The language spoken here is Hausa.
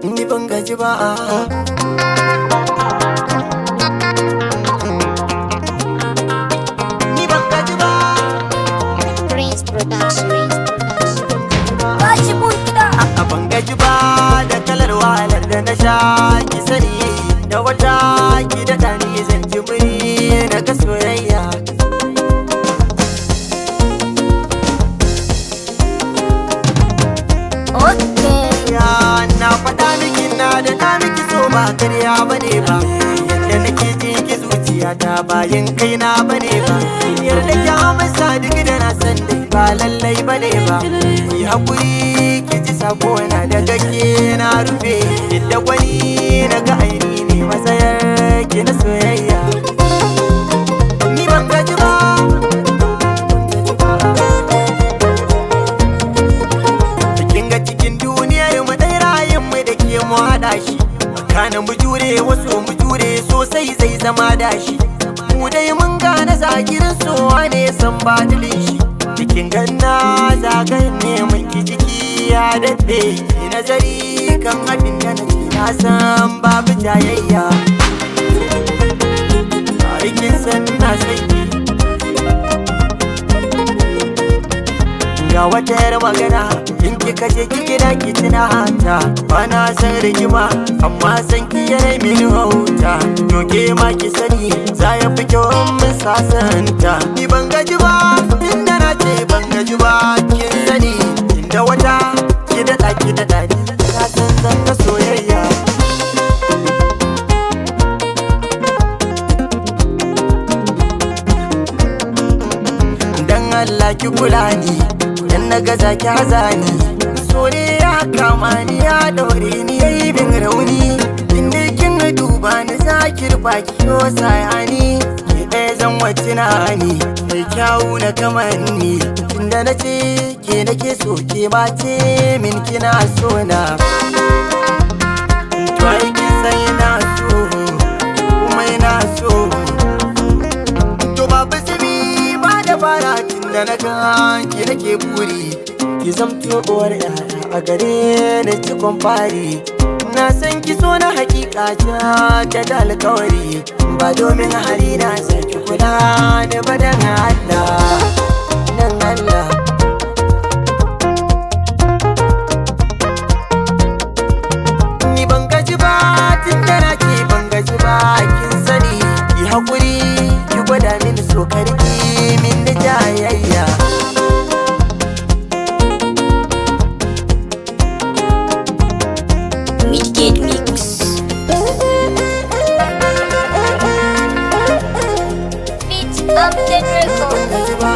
Ni ban gaji ba. Ni ban gaji ba. Prince Production. Tashi mun kiɗa. A ban gaji ba da kalar wahalar da na sha, ki sani da wata ki daɗa ni zan ji muri na ga soyayya. Okay. Ya na faɗa miki, na da na miki so, ba karya bane ba. Yadda nake jin ki zuciyata bayan kai na bane ba. Yarda ki amsa duk da na san dai ba lallai bane ba. Ki hakuri ki ji sako na daga ke na rufe. Yadda gwani na ga aini ne matsayar ki na soyayya. Ni ban gaji ba. Kin ga cikin duniyar mu dai rayin mu da ke mu haɗa shi. Kana mu jure wasu, mu jure sosai, zai zama dashi. Mu dai mun gane zagirin sowa ne san badilin shi. Cikin ganna zagayen neman ki jiki ya daɗe. Ki nazari kan abin da na ce, na san babu jayayya. Aikin san na san ki. Ga wata yar magana, in kika je ki gida ki tuna ta. Ba na san rigima, amma san ki yana mini hauta. To ke ma ki sani za ya fi kyau in mun sasanta. Ni ban gaji ba, inda na ce ban gaji ba, kin sani. Inda wata ki daɗa, ki daɗa ni na san zan ga soyayya. Dan Allah ki kula ni, dan na gaza ki haza ni. So ne ya kama ni, ya daure ni, yayi bin rauni. Inda kin duba ni za ki rufa ki yo sayani. Ki ɗaya zan wace na ni mai kyawu na kamanni. Tunda na ce ke nake so, ke ma ce min kina so na. To ai kin san ina so, kuma ina so. To babu zubi ba da fara, tun da na ga ki nake buri. Ki zamto uwar yaya a gare ni cikon fari. Na san ki so na hakika ta da alkawari. Ba domin hali na saki kula da badan Allah. Dan Allah. Ni ban gaji ba, tun da na ce ban gaji ba, kin sani. Ki hakuri ki gwada mini so, karki min da jayayya. Midgate Mix. Beat Update Record. Gaji ba.